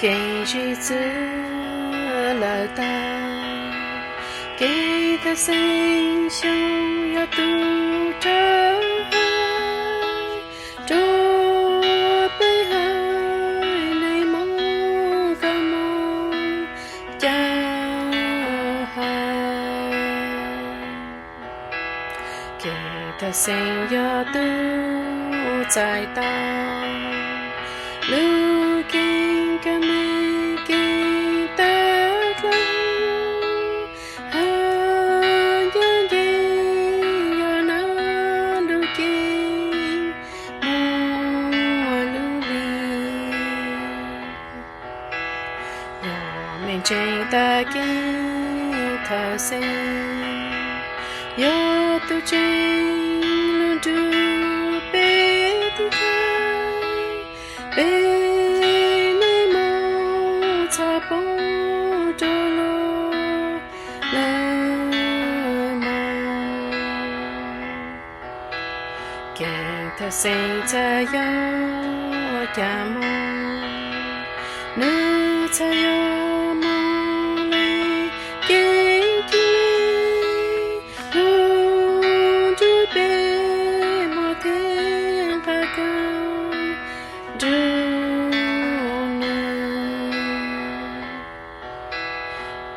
Kev zim txwv lawm tag, kev thawj xeeb Xyooj yog tus rawv hais rau peb haiv neeg Hmoob kom mus cav hais. Kev thawj xeeb yog tus txais tau lub ceeb kab me keeb tawv dlawb, hais ncaj ncees yog nab lub ceeb muaj lub hli. Yog meej tseeb tag kev thawj xeeb, yog tus tseeb lug nrug peb tiv thaiv, peb neeg Hmoob txhob poob rau luag lawv mog. Kev thawj xeeb txhaj yog cas moog, nws txhaj yog moog le kev cia li lug nrug peb muaj thev nqaj kawg nrug nws.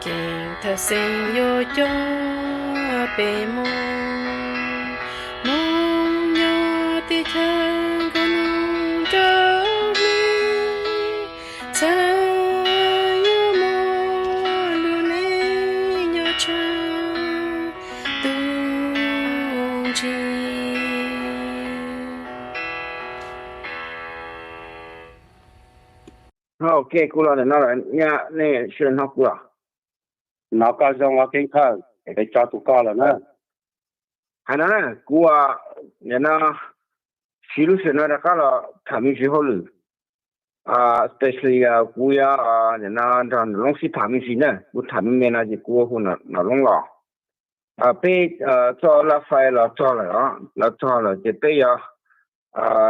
Kev thawj xeeb yuav coj peb moog, moog nyob teb chaws nkaus nub nraug le, txhaj yuav muaj lub neej nyob tshaj tug ntsis. Ok, kuv los ntawm no lawm, nej sawv daws hnov kuv los? Hnov koj zoo os Keeb Thawj, es peb tso tus koj lawm na. Hais no na, kuv, nim no siv lub sij hawm no rov qab los tham me ntsis hauj lwm, especially kuv yuav, nim no nrog Nom Loob sib tham me ntsis na, kuv tham me me no ces kuv hu Nom Loob los. Peb txoj laj fais los txog lawm os, los txog lawm ces peb yuav,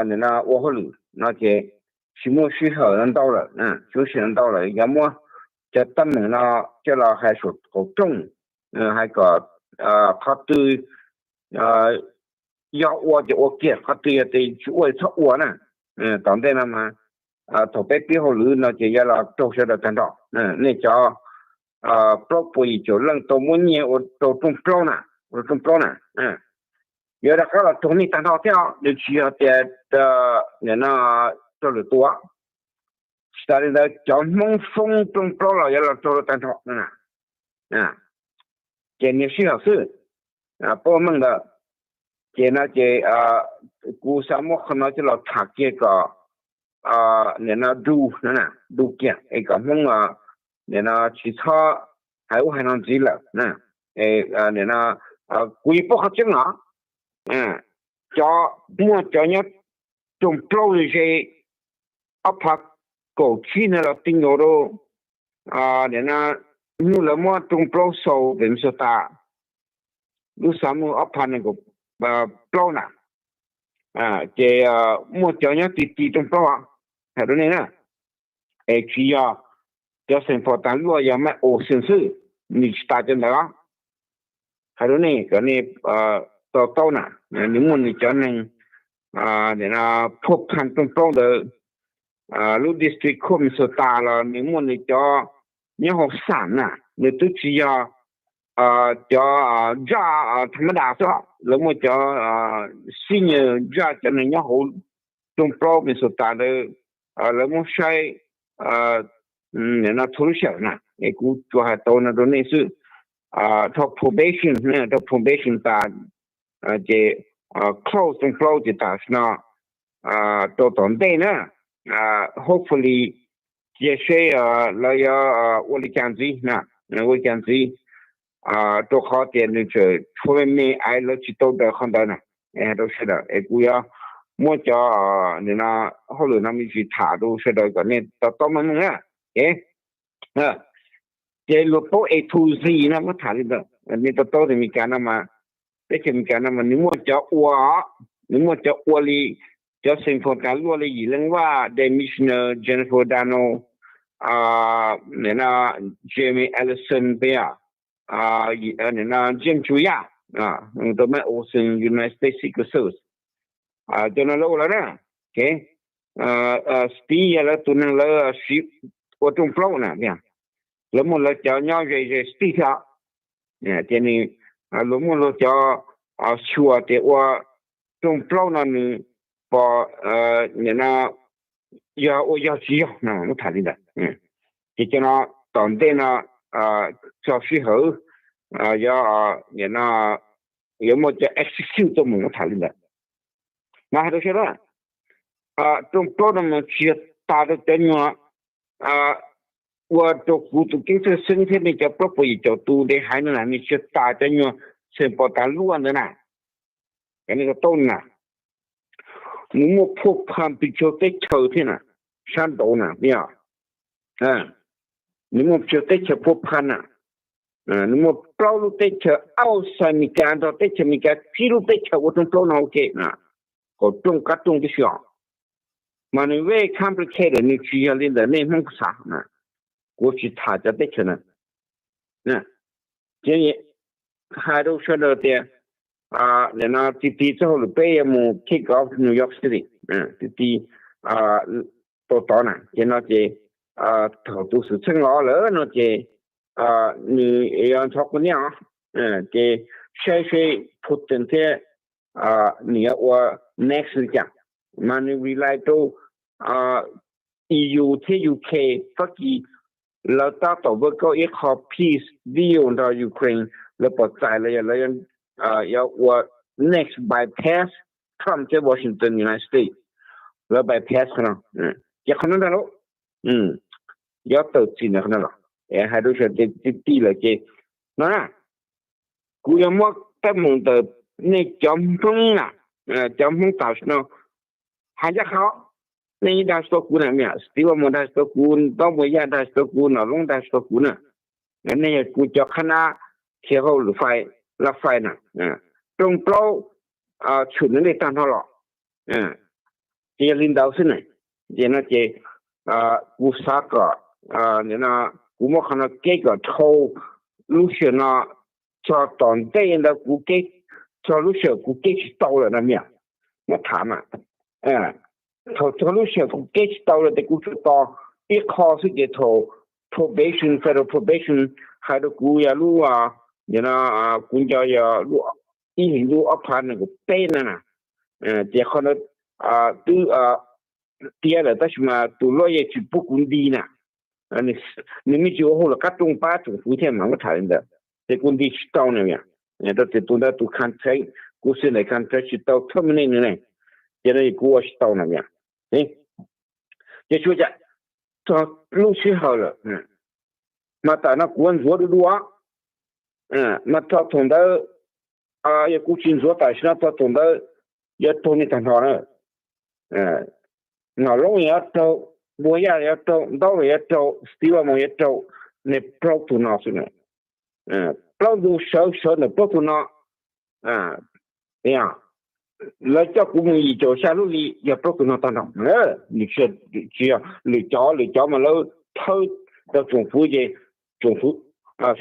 nim no ua hauj lwm no ces tsis muaj sij hawm ntau lawm, tsis muaj sij hawm ntau lawm, yuav muab cov teeb meem no coj los hais saum qaum rooj, hais kom qhov twg yog ua ces ua kiag, qhov twg yog tias tsis ua txhob ua na. Tom ntej no mas thaum peb pib hauj lwm no ces yuav los raug sawv daws tag nrho. Nej cov plaub puas yim caum leej tau muab nyiaj ua rau rooj plaub na, ua rau rooj plaub na, yuav rov qab los raug nej tag nrho thiab, nws tsis yog tias nim no raug lwm tus. Tsis tas li ntawd cov Hmoob foob rooj plaub los yuav los raug tag nrho. Ces niaj sij hawm xwb, paub meej ntawd. Ces no ces kuv xav muab qhov no coj los tham kiag kom nim no du, du kiag es kom Hmoob nim no tsis txhob hais ub hais no ntxiv lawm. Nim no kuv yeej paub qhov tseeb no, cov, muaj cov nyob rooj plaub ze ob phav kaum tsib no los ti nkaus rau, nim no hnub lawv muab rooj plaub xaus pem Minnesota lub xav mus ob phav nees nkaum plaub na, ces muaj cov nyob ti ti rooj plaub os, hais rau nej na. Es tsis yog cov xeem Fos Tas Luaj, yog Mike Olson xwb, nws tsis tas cov ntawd os. Hais rau nej kom nej to taub na, nws muaj nws cov neeg phuaj phan rooj plaub ntawd. Lub District Court Minnesota los nws muaj nws cov nyob hauv xam na, nws twb tsis yog cov judge tha ma da xwb, lawv muaj cov senior judge, cov neeg nyob hauv rooj plaub Minnesota ntawd, lawv muab saib no txhua lub sij hawm na. Es kuv tsuas hais tau no rau nej xwb. Dhau probation, dhau probation tas ces close rooj plaub ces tam sim no rau tom ntej na, hopefully cia seb lawv yuav ua li cas ntxiv na, ua li cas ntxiv, rau qhov tias nws tseem tshuav me me es lawv tsis tau daws qhov ntawd na. Rau sawv daws es kuv yuav muab cov nim no hauj lwm no me ntsis tham rau sawv daws kom nej to taub meej meej na. Ces luag paub A to Z no muab tham li ntawd, nej to taub tias Meskas no mas, teb chaws Meskas no mas nws muaj cov ua, nws muaj cov ua li cov xeem Fos Tas Luaj li Yim Leej Vaj, Dennis Miller, Jennifer Doudna, Jamie Allison peb, James Julia, rau Mike Olson United States Secret Service, cov no lawv ua lawv na. Steve yog lawv tus neeg lawv siv ua rooj plaub na, lawv muaj lawv cov nyob ze ze Steve thiab. Ces nws luag muaj luag cov xyuas tias ua rooj plaub no nws pom yog ua yog tsis yog no muab tham li ntawd. Ces cov no tom ntej no txog sij hawm yog no yuav muaj cov execute tuaj mus muab tham li ntawd. Mas hais rau sawv daws, rooj plaub no mas tsis yog tas rau cov nyuag ua rau kuv tus keeb txhaj xeeb thiab nej cov plaub puas yim caum tus ntev haiv no na, nws tsis yog tas cov nyuag xeem pos tas luaj ntawd na. Cov nej tau na, nws muaj phuaj pha pes tsawg teb chaws thiab na, sab nraud na, nws muaj pes tsawg teb chaws phuaj pha na. Nws muaj plaub lub teb chaws outside Amelikas nrog teb chaws Amelikas, tsib lub teb chaws ua rooj plaub no ua ke na, kaum rooj kab rooj tib si os. Mas nws very complicated, nws tsis yog li ntawm nej Hmoob xav na. Kuv tsis tham cov teb chaws na. Ces hais rau sawv daws tias, nim no ti ti txoj hauj lwm peb yuav mus kick off New York City, ti ti tau tod na. Ces no ces thaum tus xwm txheej los lawm no ces nws yuav ntxhov kuv niaj os. Ces saib seb Putin thiab nws yuav ua next li cas. Mas nws rely rau E U thiab U K, Fab Kis lawv tab tom work out ib qho peace deal nrog Ukraine, lawv pom txais los yog lawv yuav ua next bypass Trump thiab Washington United States, lawv bypass qhov no. Ces qhov no ntag lauj, yuav tawm txim ntawm qhov no los. Hais rau sawv daws ti ti lawm ces no na, kuv yuav muab teeb meem ntawm nej cov Hmoob na, cov Hmoob tam sim no hais ncaj qha, nej yeej dag tsis tau kuv na, Stiv Vaj Muas dag tsis tau kuv, Ntaub Muas Yaj dag tsis tau kuv, Nom Loob dag tsis tau kuv na. Nej yog kuv cov qhab nab khiav hauj lwm fai, laj fai na. Rooj plaub tshwm nws dej tag nrho los, ces yog li ntawd xwb na. Ces no ces kuv xav kom, kuv muab qhov no keb kom dhau lub sij hawm no txog tom ntej ntawd kuv keb, txog lub sij hawm kuv keb tsis tau lawm no miam, muab tham mas. Thaum txog lub sij hawm kuv keb tsis tau lawm ces kuv tsuas tos ib qho xwb ces thaum probation, federal probation hais rau kuv yog lub, kuv nco yog lub ib hlis ntuj ob phav nees nkaum peb na na, ces qhov ntawd twb tiav lawm tab sis mas tus lawyer tsis pub kuv nti na. Nws me ntsis ua hauj lwm qab rooj pab tsoom fwv thiab mas muab tham li ntawd, ces kuv nti tsis tau na. Rau tias tus ntawd tus contract, kuv xwb ntawm contract tsis tau terminate nws ne, ces no kuv ua tsis tau na. Ces tsuas cas txog lub sij hawm lawm, mas tam no kuv ntxuav du du, mas txog thaum ntawd, yog kuv tsis ntxuav tam sim no txog thaum ntawd yuav raug nej tag nrho na. Nom Loob yuav raug, Npua Yaj yuav raug, Ntaub los yuav raug, Stiv Vaj Muas yuav raug, nej plaub tug no xwb na. Plaub ntug sawv sawv ntawm plaub tug no. Lawv coj kuv mus yim caum xya lub hli yog plaub tug no tag nrho. Nws tsis yog lwm cov, lwm cov mas lawv thawb rau tsoom fwv ces tsoom fwv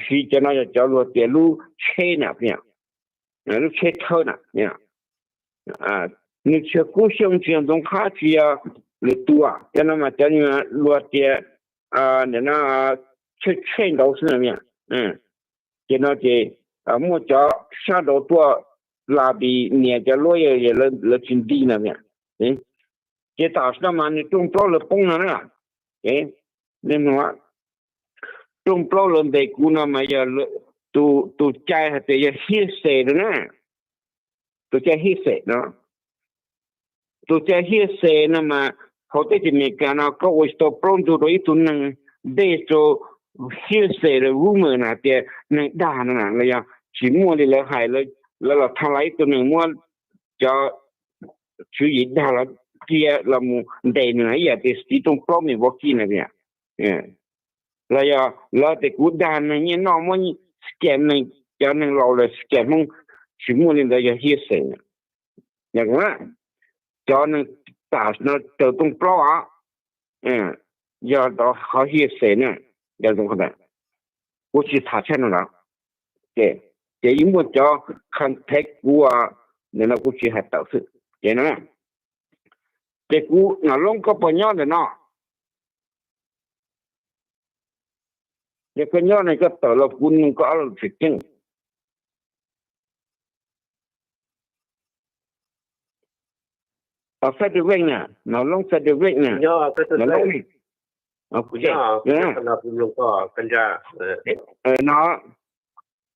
siv cov no yog cov luag tias lub tsheb na, lub tsheb thawb na. Nws tsis yog Kub Xyooj, tsis yog Ntxoov Qhab, tsis yog lwm tus, cov no mas cov luag tias nim no tsheb tsheb nraud xwb na. Ces no ces muaj cov sab nraud tuaj lobby nias cov lawyer, lawv tsis nti na. Ces tam sim no mas nws rooj plaub lawv poob no na. Rooj plaub lawv ntes kuv no mas yog tus cai hais tias yog hearsay na. Tus cai hearsay no, tus cai hearsay no mas hauv teb chaws Amelikas no koj ua tsis tau plaub ntug rau ib tug neeg based rau hearsay, rumor na, tias neeg dag no na, los yog tsis muaj li lawv hais, lawv los tham lais ib tug neeg muab cov tswv yim dag los cia los mus ntes nws na, ib yam tias Stiv rooj plaub me vov kij na. Los yog lawv tias kuv dag neeg nyiaj noj, muab scam neeg, cov neeg laus lawm scam Hmoob, tsis muaj li ntawd, yog hearsay. Cov neeg tam sim no raws rooj plaub os, yog qhov hearsay na, yog zoo qhov ntawd kuv tsis tham tshaj no lawm. Ces yeej muaj cov contact kuv, nim no kuv tsis hais tawm xwb. Ces no, ces kuv Nom Loob koj puas nyob ntawm no? Yog koj nyob no koj tawm los kuv nug koj ob lo tseem ceeb. Federic na, Nom Loob Federic na, Nom Loob, no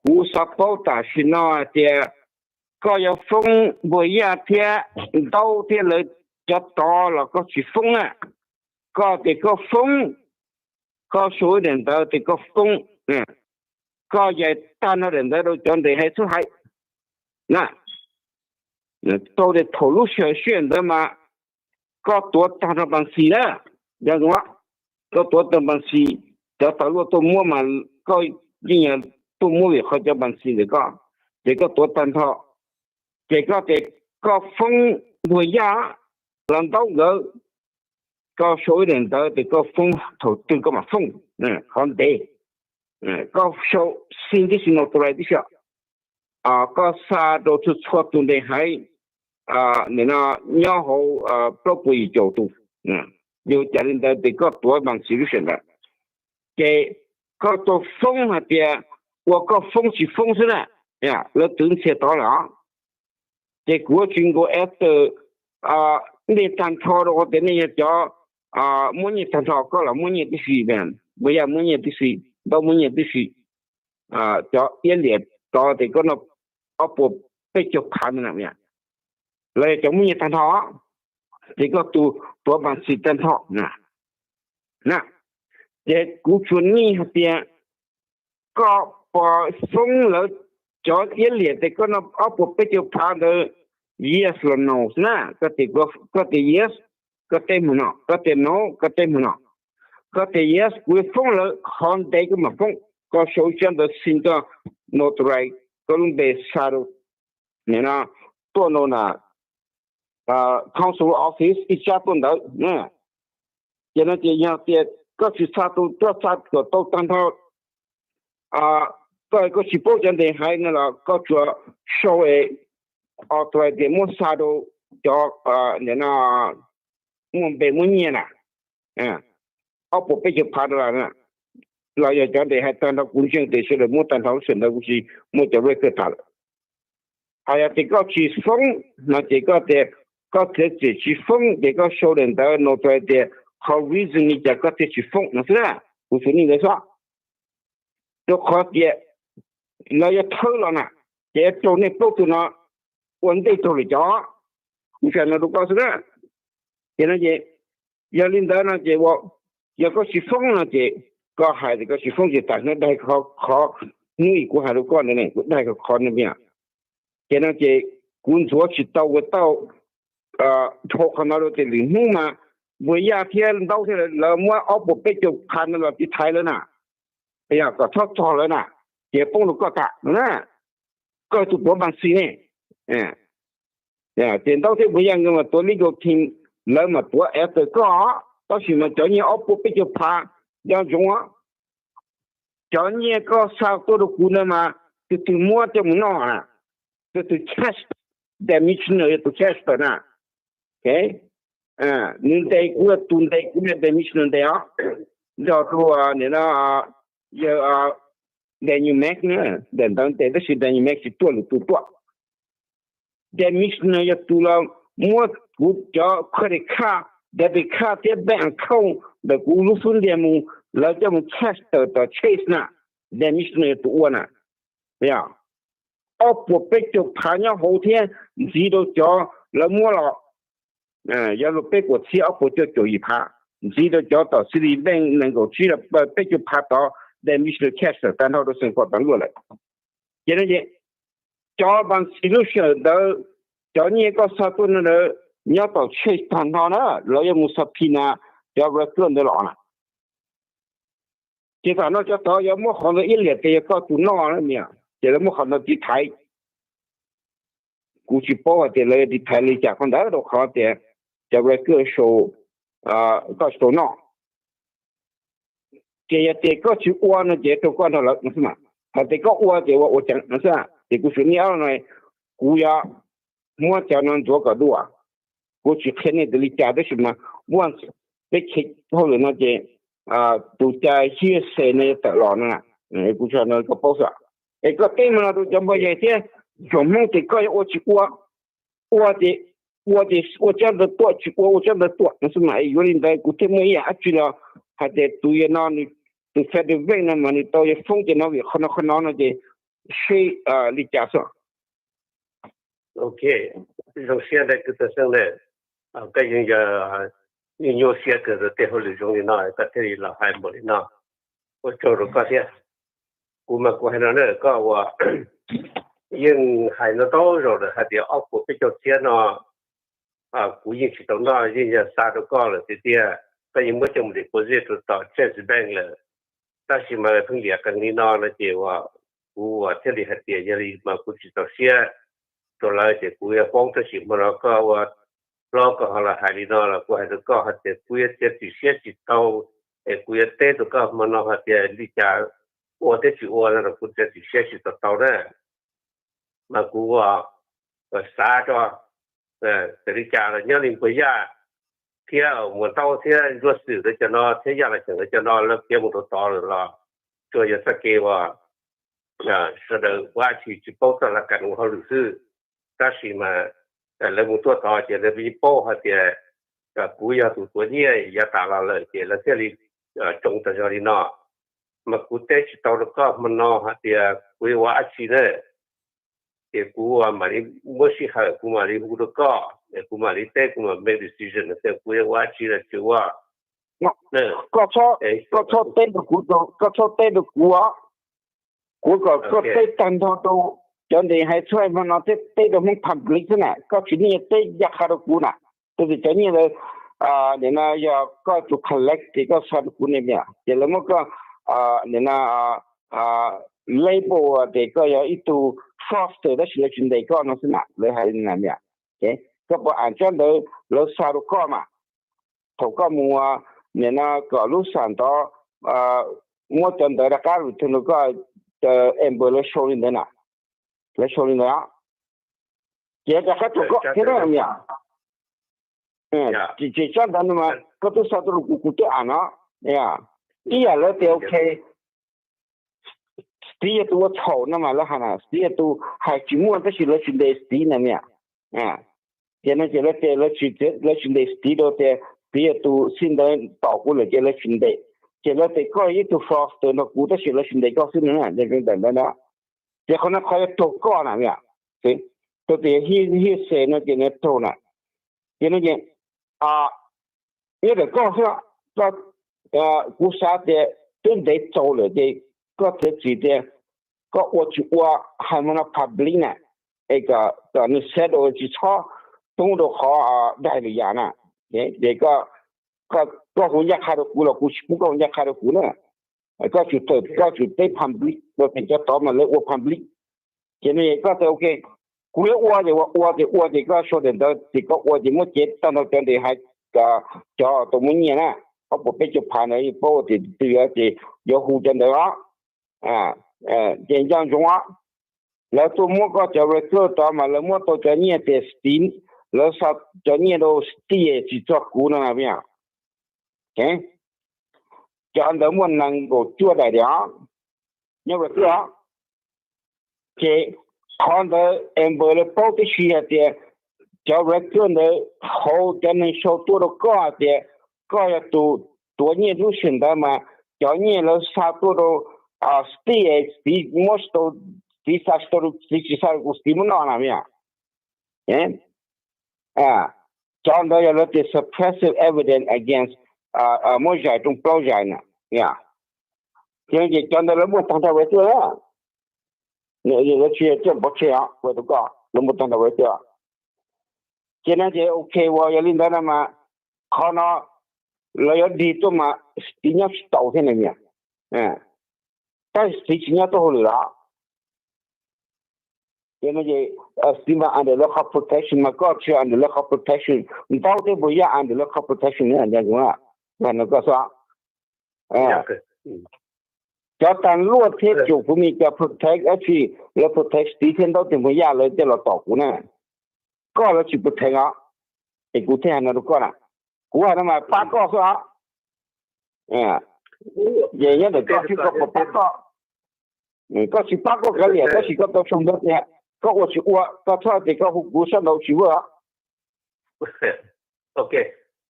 kuv xav paub tam sim no hais tias koj yuav foob Npuag Yaj thiab Ntaub thiab lawv cov tod los koj tsis foob na? Koj tias koj foob, koj sau ib daim ntawv tias koj foob, koj yais tag nrho daim ntawv rau cov ntes hais xub hais na. Tau tias thaum lub sij hawm sij hawm ntawd mas koj tuav tag nrho Banksy na, yog zoo, koj tuav tag Banksy, cov tau luaj tuaj muab mas koj yeej yog tuaj muab vim qhov cov Banksy ntawm koj, ces koj tuav tag nrho. Ces koj tias koj foob Npuag Yaj los Ntaub nkawd, koj sau ib daim ntawv tias koj foob thaum twg koj mam foob, qhov ntev, koj sau xim tib si, notarize tib si, koj xa rau txhua txhua tus ntes hais, nim no nyob hauv plaub puas yim caum tus, yog cas li ntawd ces koj tuav Banksy lub sij hawm ntawd. Ces koj tau foob hais tias ua koj foob tsis foob xwb na, lawv twv ntxhias tod lawm os. Ces kuv tsis nkaus after nej tag nrho rau qhov tias nej yog cov muab nyiaj tag nrho, koj los muab nyiaj tib si, Npuag Yaj muab nyiaj tib si, Ntaub muab nyiaj tib si, cov iab liam rov tias koj noj ob puas peb caug phav ntawd na, lawv yog cov muab nyiaj tag nrho, ces koj tus tuav Banksy tag nrho na. Ces kuv tsuas need hais tias koj puas foob lawv cov iab liam tias koj noj ob puas peb caug phav ntawd, yes los no xwb na. Koj tias yes, koj teb hmo no, koj tias no, koj teb hmo no. Koj tias yes, kuv yuav foob lawv, qhov ntev koj mam foob, koj sau ib tsab ntawv xim koj notarize, koj lub npe xa rau, nim no tuaj rau na, consular office ib tsab tuaj ntawd. Ces no ces yog tias koj tsis xa, koj xa kom tau tag nrho, koj, koj tsis paub cov ntes hais no los koj tsuas sau authorize tias muab xa rau cov, nim no muaj npe muab nyiaj na, ob puas peb caug phav dollar na, los yog cov ntes hais tag nrho, kuv ntseeg tias sawv daws muab tag nrho lub sij hawm ntawd, kuv tsis muaj cov record tas lawm. Ho yog tias koj tsis foob no ces koj tias koj txiav txim tsis foob ces koj sau daim ntawv notarize tias qhov reason li cas koj thiaj tsis foob no xwb na. Kuv xav nej ntawd xwb, rau qhov tias lawv yuav thawb los na, ces yuav raug nej plaub tug no ua ntej raug lwm cov. Kuv tsuas hais no rau koj xwb na. Ces no ces yog li ntawd no ces yog koj tsis foob no ces koj hais tias koj tsis foob ces tam hnub daig qhov, hnub ib kuv hais rau koj ntawd ne, kuv daig qhov no. Ces no ces kuv ntxuav tsis tau ua tau dhau qhov no rau tias lwm hnub mas Npuag Yaj thiab Ntaub thiab lawv muab ob puas peb caug phav no los tiv thaiv lawv na, yog kom txhob txog lawv na, ces poob rau koj tag no na. Koj tus tuav Banksy ne. Ces Ntaub thiab Npuag Yaj nkawd mas tuav legal team, lawv mas tuav after koj, tab sis mas cov nyiaj ob puas peb caug phav nco ntsoov os, cov nyiaj koj xa tuaj rau kuv ntawd mas tus twg muab coj mus noj na, tus twg cash, Demisner yog tus cash tawm na. Nws ntes kuv, tus ntes kuv yog Demisner ntes os, nrog rau nim no yawg Daniel Mac na, daim ntawv ntes tab sis Daniel Mac tsis tuaj, lwm tus tuaj. Demisner yog tus los muab kuv cov credit card, debit card thiab bank account ntawm kuv lub xub ntiag mus, lawv coj mus cash tawm tom Chase na, Demisner yog tus ua na. Yog ob puas peb caug phav nyob hauv thiab ntxiv rau cov lawv muab los, yog luag peb puas txhiab ob puas cuaj caum yim phav, ntxiv rau cov tom Citibank nees nkaum tsib, peb caug phav tod, Demisner cash tawm tag nrho rau Xeev Khuam tod luaj lawm. Ces no ces cov Banksy lub sij hawm ntawd, cov nyiaj koj xa tuaj no ntawd nyob tom Chase tag nrho na, lawv yuav mus subpoena cov record ntawd los na. Ces tam no cov tod yuav muab qhov ntawd iab liam tias yog koj tus noj na, ces lawv muab qhov ntawd tiv thaiv. Kuv tsis paub hais tias lawv yuav tiv thaiv li cas qhov ntawd rau qhov tias cov record show koj tsis tau noj. Ces yog tias koj tsis ua no ces rau koj nrog lawv no xwb mas, hais tias koj ua ces ua ua ceev no xwb. Ces kuv tsuas niaj ob no, kuv yuav muab cov no ntxuav kom dua. Kuv tsis qhia nej tus li cas tab sis mas once peb check hauj lwm no ces tus ca hearsay no yuav tawm los no, kuv tsuas hais no koj paub xwb. Es koj teb hmo no rau cov npog yas thiab tsoom Hmoob ces koj yuav ua tsis ua, ua ces ua ces ua tsob ntawd tuaj, tsis ua ua tsob ntawd tuaj no xwb mas. Yuav li ntawd kuv thiaj muaj ib yam dab tsi los hais tias tus yam no, tus federal bank no mas nws tau yuav foob cov no vim qhov no qhov no no ces seb li cas xwb. Ok, zoo siab ntawm kws tag xeeb na, koj yeej yog nyuaj nyuaj siab kawg rau tej hauj lwm zoo li no koj thiaj li los hais npaum li no. Ua tsaug rau koj thiab. Kuv mas kuv hais no na, koj ua, yeej hais no tau zaus lawm hais tias ob puas peb caug txhiab no kuv yeej tsis tau noj, yeej yog xa rau koj lawm tiag tiag. Koj yeej muab coj mus deposit rau tom Chase Bank lawm, tab sis mas pheej liam qees li no no ces uas kuv uas thiaj li hais tias yog li mas kuv tsis txaus siab rau lawv ces kuv yuav foob, tab sis hmo no koj ua hlob koj ho los hais li no los kuv hais rau koj hais tias kuv yuav txiav txim siab tsis tau, es kuv yuav teb rau koj hmo no hais tias li cas ua thiab tsis ua no los kuv txiav txim siab tsis tau tau na. Mas kuv ua xav rau, txawm li cas los nyob li Npuag Yaj thiab Muas Ntaub thiab Ntsuab Xwm lawv cov no thiab Yaj Los Xyoos lawv cov no lawv khiav mus rau tod lawm los tsuas yog txoj kev uas sawv daws ua dab tsi tsis paub txoj laj kam ua hauj lwm xwb. Tab sis mas lawv mus tuaj tod ces lawv yeej paub hais tias kuv yog tus tuav nyiaj yav tas los lawm ces lawv thiaj li tsoo tas zog li no. Mas kuv teb tsis tau rau koj hmo no hais tias kuv yuav ua dab tsi na, ces kuv mam li muab sij hawm kuv mam li hu rau koj es kuv mam li teb, kuv mam make decision tias kuv yuav ua dab tsi los tsis ua. Koj txhob, koj txhob teb rau kuv, koj txhob teb rau kuv os. Kuv kom koj teb tag nrho rau cov ntes hais txhua hmo no thiab teb rau Hmoob public xwb na, koj tsis nej teb ncaj qha rau kuv na. Tab sis cov nyiaj ntawd nim no yog koj tus collect ces koj xa rau kuv ne, ces lawv muab koj nim no label tias koj yog ib tug fraudster tab sis lawv tsis ntes koj no xwb na, lawv hais li na. Koj puas am tsob ntawd lawv xa rau koj mas, thaum koj mus nim no kom lub xam ntawd muab cov ntawd rov qab return rau koj, Amber lawv show li ntawd na, lawv show li ntawd. Ces rov qab rau koj thiab na. Ces tsob ntawd no mas koj twb xa tuaj rau kuv, kuv twb am no. Ib yam lawv tias ok, Steve yog tus ua txhaum no mas lawv hais na, Steve yog tus hais tsis muaj tab sis lawv tsis ntes Steve na. Ces no ces lawv tias lawv tsis ntes Steve rau tias Steve yog tus xij ntawd tom kuv lawm ces lawv tsis ntes. Ces lawv tias koj yog ib tug fraudster nrog kuv tab sis lawv tsis ntes koj xwb na, zoo ntawm ntawd na. Ces qhov no qhov yuav raug koj na, rau tias hearsay no ces nws raug na. Ces no ces nyob ntawm koj xwb, kuv xav tias twb ntev txaus lawm ces koj txiav txim tias koj ua tsis ua hais hmo no public na, es kom nws settle, tsis txhob poob rau qhov daig lwm yam na. Ces koj hu ncaj qha rau kuv los kuv tsis pub koj hu ncaj qha rau kuv na. Koj tsum tawm, koj tsum teb public rau cov tod mas lawv ua public. Ces no koj tias ok, kuv yuav ua ces ua, ua ces ua ces koj sau ntawm ntawd ces koj ua ces muab cev tag nrho cov ntes hais, cov tau muab nyiaj na, ob puas peb caug phav ntawd yeej paub tias twg ces yuav hu cov ntawd os. Ces nco ntsoov os, lawv tuaj muab koj cov record tod mas lawv muab tau cov nyiaj tias Steve, lawv xa cov nyiaj rau Steve tsis txog kuv no na. Cov ntawd muaj nees nkaum cuaj daim tias nyob record os. Ces qhov ntawd Amber lawv paub tib si hais tias cov record ntawd hauv cov neeg sau tuaj rau koj hais tias koj yog tus tuav nyiaj lub sij hawm ntawd mas cov nyiaj lawv xa tuaj rau Steve, Steve muab, Steve xa tsis tau rau, Steve tsis xa rau kuv, Steve muab noj na. Cov ntawd yog lawv tias suppressive evidence against, muab zais rooj plaub zais na. Ces no ces cov ntawd lawv muaj tag nrho record na. Lawv tsis yog coj pov tseg os, ua rau koj, lawv muaj tag nrho record. Ces no ces ok, uas yog li ntawd no mas qhov no lawv yuav dig tuaj mas Steve nyob tsis tau thiab na. Tab sis Steve tsis nyob tuaj hauj lwm los Steve mas under lawv qhov protection mas koj tsis under lawv qhov protection, Ntaub thiab Npuag Yaj under lawv qhov protection na, nco ntsoov na, no koj xwb. Cov tag luaj thiab tsoom fwv Mis cov protect dab tsi, lawv protect Steve thiab Ntaub Teg Npuag Yaj lawv thiaj los tom kuv na. Koj lawv tsis protect os, es kuv thiaj hais no rau koj na. Kuv hais no mas pab koj xwb os. Ces nyob ntawm koj thiab koj puas pab koj. Koj tsis pab koj kav liam, tab sis koj tau sau ntawv tias koj ua tsis ua, koj txhob hais tias koj hu kuv sab nraud tsis vwj os. Ok,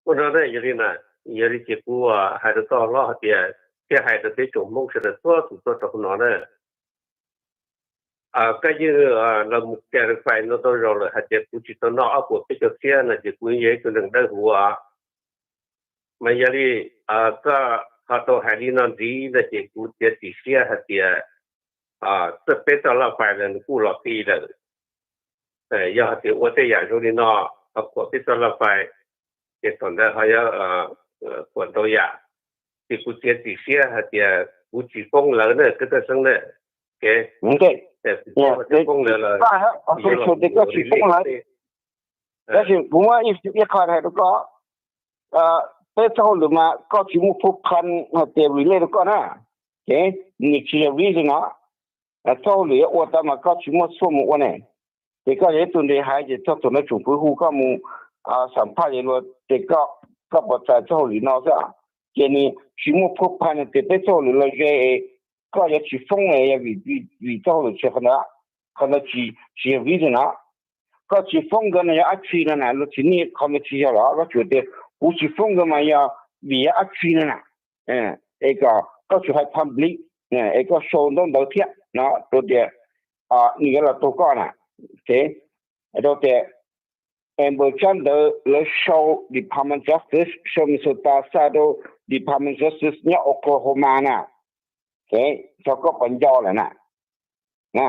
ua no yog li na, yog li ces kuv hais rau koj hlob hais tias, thiab hais rau peb tsoom Hmoob sawv daws txhua tus tuaj rau hauv no na. Koj yeej los mus clarify no tau zaus lawm hais tias kuv tsis tau noj ob puas peb caug txhiab no ces kuv yog ib tug neeg dawb huv. Mas yog li koj ho tau hais li no ntxiv no ces kuv txiav txim siab hais tias txawj peb txoj laj fais los nws kuj los pib lawm. Yog hais tias ua tej yam zoo li no, ho khuam peb txoj laj fais, ces thaum ntawd ho yuav khuam ntau yam. Ces kuv txiav txim siab hais tias kuv tsis foob lawv na, Kab Taj Xeeb na. Kuv tsis foob lawv los, tab sis kuv muab ib qho hais rau koj, peb txoj hauj lwm mas koj tsis muaj proof hais tias relate rau koj na, nws tsis yog reason no. Txoj hauj lwm yuav ua tau mas koj tsis muaj xuaj mus ua ne. Ces koj yog ib tug nres hais ces txog thaum no tsoom fwv hu koj mus xam phaj ces luag tias koj puas txais txoj hauj lwm no xwb. Ces nws tsis muaj proof hais tias peb txoj hauj lwm los ze, koj yuav tsis foob yog vim txoj hauj lwm tsis qhov ntawd, qhov ntawd tsis yog reason no. Koj tsis foob nkawd no yog dab tsi no na, luag tsis niaj qhov ntawd tsis yog los koj tsuas tias kuv tsis foob nkawd mas yog vim yog dab tsi no na. Es kom koj tsuas hais public, es koj sau ntaub ntawv thiab no rau tias nws yuav los taug koj na. Rau tias Amber tsab ntawv lawv sau Department Justice, sau Minnesota xa rau Department Justice nyob Oklahoma na. Txog koj puas nco lawm na.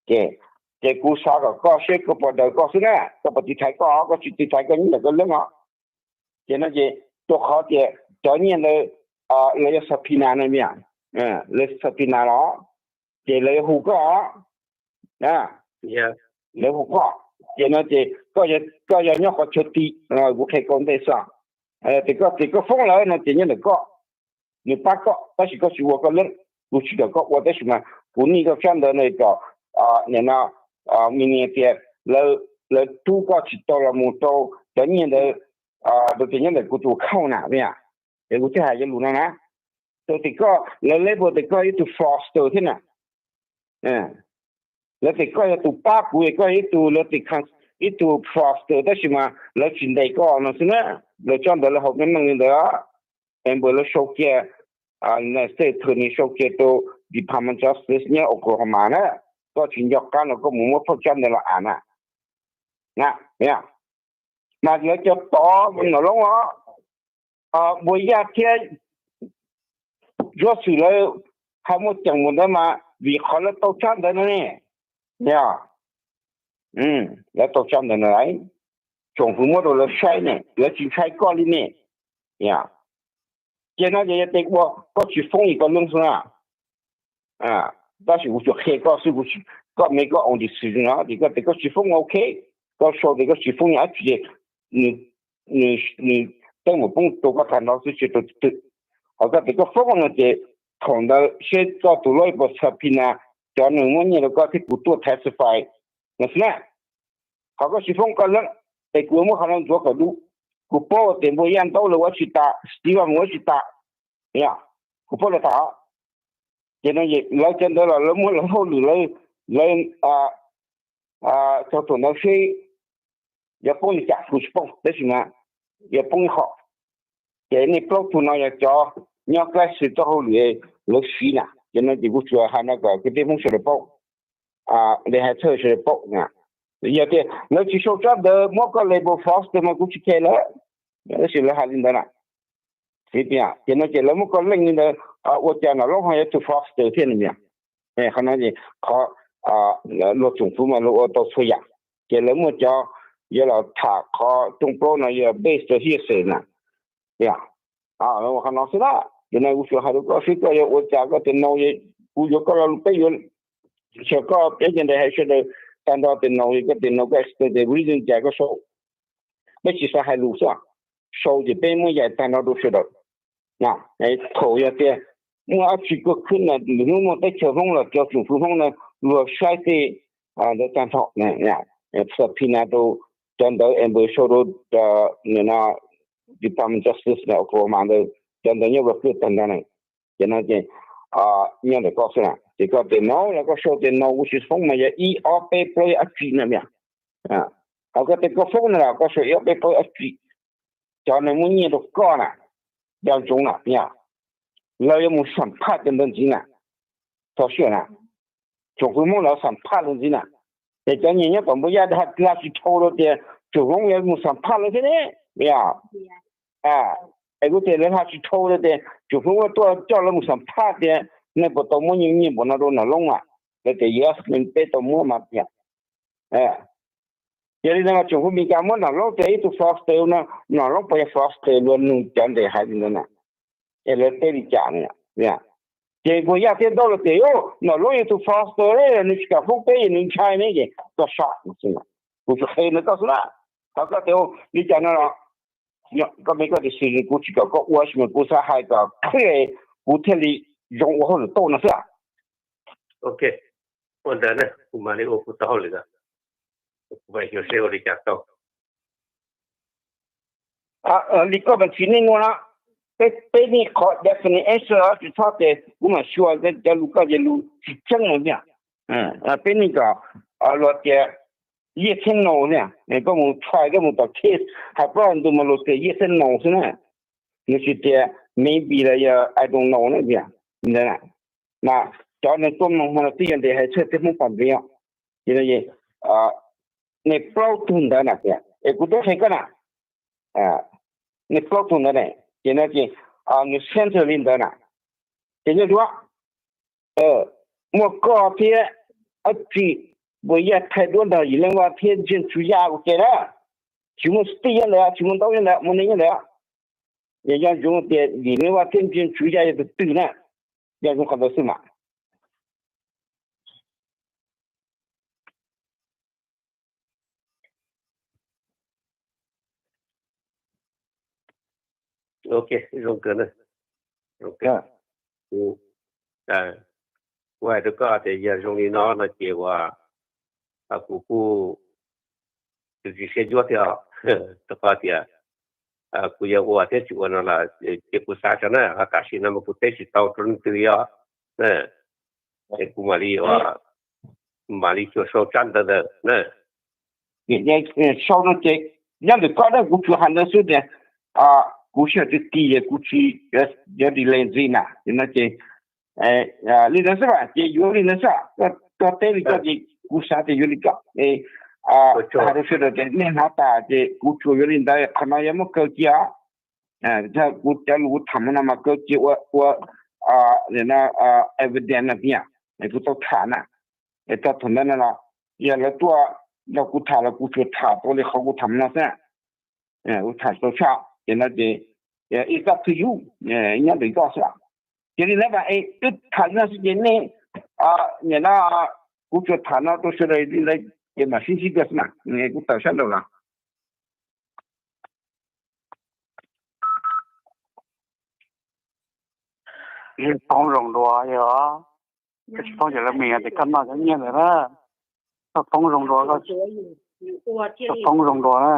Ces kuv xav kom koj seb koj puas daws koj xwb na, koj puas tiv thaiv koj, koj tsis tiv thaiv koj nyob ntawm koj leeb os. Ces no ces rau qhov tias cov nyiaj ntawd lawv yuav subpoena no, lawv subpoena los, ces lawv yuav hu koj, lawv hu koj. Ces no ces koj yog nyob qhov chaw ti, kuv qhia koj ntej xwb. Ces koj tias koj foob lawv no ces nyob ntawm koj, nws pab koj tab sis koj tsis ua koj leeb, kuv tsis kom koj ua tab sis mas kuv nij koj tsab ntawv no kom nim no mi ni tias lawv rub koj tsis tau los mus rau cov nyiaj ntawd, rau tias nyob ntawm kuv tus account na, es kuv thiaj hais cov lus no na. Rau tias koj, lawv label tias koj ib tug fraudster thiab na. Lawv tias koj yog tus pab kuv, koj ib tug, lawv tias ib tug fraudster tab sis mas lawv tsis ntes koj no xwb na. Lawv tsab ntawv lawv haus meej meej li ntawd. Amber lawv sau kiag United States Attorney sau kiag rau Department Justice nyob Oklahoma na. Koj tsis nco qab no koj mus muab phauj tsab ntawv los am na. Mas lawv cov tod Nom Loob os, Npuag Yaj thiab Zuab Xwm lawv hais muaj ceem mus ntawd mas vim qhov lawv tau tsab ntawv no ne. Yog lawv tau tsab ntawv no lawm, tsoom fwv muab rau lawv saib ne, lawv tsis ntshai koj li ne. Ces no ces yog tias ua koj tsis foob yog koj leej xwb na. Tab sis kuv tsuas qhia koj xwb, koj me koj own decision no ces koj tias koj tsis foob ok, koj sau tias koj tsis foob yog dab tsi ces nws teeb meem poob rau koj tag nrho xwb tsis rau twg. Ho koj tias koj foob no ces thaum ntawd seb koj tus lawyer puas subpoena cov nws muab nyiaj rau koj thiab kuv tuaj testify no xwb na. Qhov koj tsis foob koj leej, es kuv yuav muab qhov no ntxuav kom dub. Kuv paub tias Npuag Yaj Ntaub lawv ua tsis tas, Steven mus ua tsis tas, kuv paub lawv tas. Ces no lawv cov ntawd los lawv muaj lawv hauj lwm, lawv txog thaum ntawd seb yuav poob li cas kuv tsis paub tab sis mas yuav poob ib qho. Ces nej plaub tug no yog cov nyob Kaib Xwm txoj hauj lwm lawv siv na, ces no ces kuv tsuas hais no kom kwv tij Hmoob sawv daws paub, li hais txhawj sawv daws paub. Yog tias lawv tsis sau tsab ntawv muab koj label fraudster mas kuv tsis care lawm, tab sis lawv hais li ntawd na. Ces no ces lawv muab koj leej li ntawd, ua cas Nom Loob ho yuav tus fraudster thiab ne? Qhov no es qhov luag tsoom fwv mas luag ua tau txhua yam, ces lawv muaj cov yuav los tham qhov rooj plaub no yog based on hearsay na. Qhov no xwb na, ces no kuv tsuas hais rau koj seb koj yuav ua cas, koj tias no, kuv yuav koj lo lus peb yuav, txhua koj peb cov nres hais sawv daws tag nrho tias no, koj tias no koj explain tias reason cas koj sau. Peb tsis xav hais lus xwb, sau ces peb muab yaim tag nrho rau sawv daws. Thaum yog tias muaj dab tsi kawg khwb na, lwm hnub muaj teb chaws Hmoob los cov tsoom fwv Hmoob na luag saib tej ntawd tag nrho, subpoena rau cov ntawd, ambush rau Department of Justice Oklahoma ntawd, cov ntawd nyob Rock Cliff tag nrho na. Ces no ces nyob ntawm koj xwb na, ces koj tias no los koj sau tias no kuv tsis foob mas yog ib ob peb plaub dab tsi na, ho koj tias koj foob no los koj sau ib ob peb plaub dab tsi. Cov nws muab nyiaj rau koj na, nco ntsoov na, lawv yuav mus xam phaj cov ntawd ntxiv na. Txhob siab na, tsoom fwv Hmoob lawv xam phaj lawv ntxiv na. Ces cov nyias nyob tom npua yaj hla tsis dhau rau tias tsoom Hmoob yuav mus xam phaj lawv thiab ne, yog es kuv tias lawv hla tsis dhau rau tias tsoom Hmoob tuaj coj lawv mus xam phaj tias nej puas tau muab nyiaj npaum no rau Nom Loob mas, lawv tias yog nws peb tau muab mas tias Yog li no mas tsoom fwv Meskas muab Nom Loob tias ib tug foster no, Nom Loob puas yog foster luag nug cov ntawd hais li ntawd na, es lawv teb li cas na? Ces npua yaj thiab Ntaub los tias Nom Loob yog tus foster ne, nws tsis kam foob peb, nws ntshai ne, ces koj sab, kuv tsis qhia ntawd koj xwb na. Thov koj tias li cas no los koj me koj decision, kuv tsis kom koj ua sis mas kuv xav hais kom clear kuv thiaj li zoo ua hauj lwm tau no xwb. Ok, ua ntawd na kuv mam li ua kuv tau hauj lwm, kuv mam xyuas seb ua li cas tau. Li koj mas tsis nej nua no, peb nej qhov definition tsis txhob tias kuv mam xyuas cov lus koj ces lus tsis tseeb no tiag. Peb nej kom luag tias yes thiab no tiag, koj mus try, koj mus tom case hais plaub ntug mas luag tias yes thiab no xwb na. Nws tsis tias maybe los yog I don't know na tiag. Ntawd mas cov neeg tuaj mloog hmo no twb yog ntes hais txhawj tej Hmoob pom ntev os. Ces nej plaub tug ntawd na tias es kuv twb qhia koj na, nej plaub tug ntawd ne, ces no ces nws center li ntawd na. Ces nyob duab muaj koj thiab Ab Tsi, Npua Yaj, Thaj Duab Nrog, Yim Leej Vaj thiab Ntseeg Tswv Yaj ua ke na. Tsis muaj Steve nyob ntawd, tsis muaj Ntaub nyob ntawd, muaj nej nyob ntawd. Yog nco ntsoov tias Yim Leej Vaj thiab Ntseeg Tswv Yaj yog tus twg na, nco ntsoov qhov ntawd xwb mas. Ok, zoo kawg na. Ok, kuv hais rau koj tias yog zoo li no no ces uas kuv kuj tsis siab ncuab thiab, rau qhov tias kuv yog ua thiab tsis ua no lawm ces kuv xav tso na, ho tam sim no mas kuv teb tsis tau rau leej twg li os. Es kuv mam li ua, mam li xyuas sau tsab ntawv ntawd na. Sau no ces nyob ntawm koj na, kuv tsuas hais ntawd xwb tias kuv sij hawm tsis tau, kuv tsis, yuav delay ntxiv na, no ces li ntawd xwb mas ces yuav li ntawd xwb. Koj teb li koj ces kuv xav tias yuav li koj. Hais rau sawv daws tias nej hnov tas ces kuv tsuas yuav li ntawd, qhov no yog muab kaw cia. Kuv cov lus kuv tham no mas kaw cia ua, ua evidence no tiag, kuv tau tham na. Es txog thaum ntawd no los yog lawv tuaj nrog kuv tham los kuv tsuas tham tau li qhov kuv tham no xwb. Kuv tham tau tshaj ces no ces it's up to you, nyob ntawm koj xwb. Ces li ntawd mas es wb tham li no xwb ces nej, nim no kuv tsuas tham no rau sawv daws li ntawd ces mam sib ntsib dua xwb na, kuv tawm sab nraud los. Poob zoo dua yog, koj tsis poob ces lawv mus tias koj noj cov nyiaj ntawd na. Koj poob zoo dua, koj poob zoo dua na.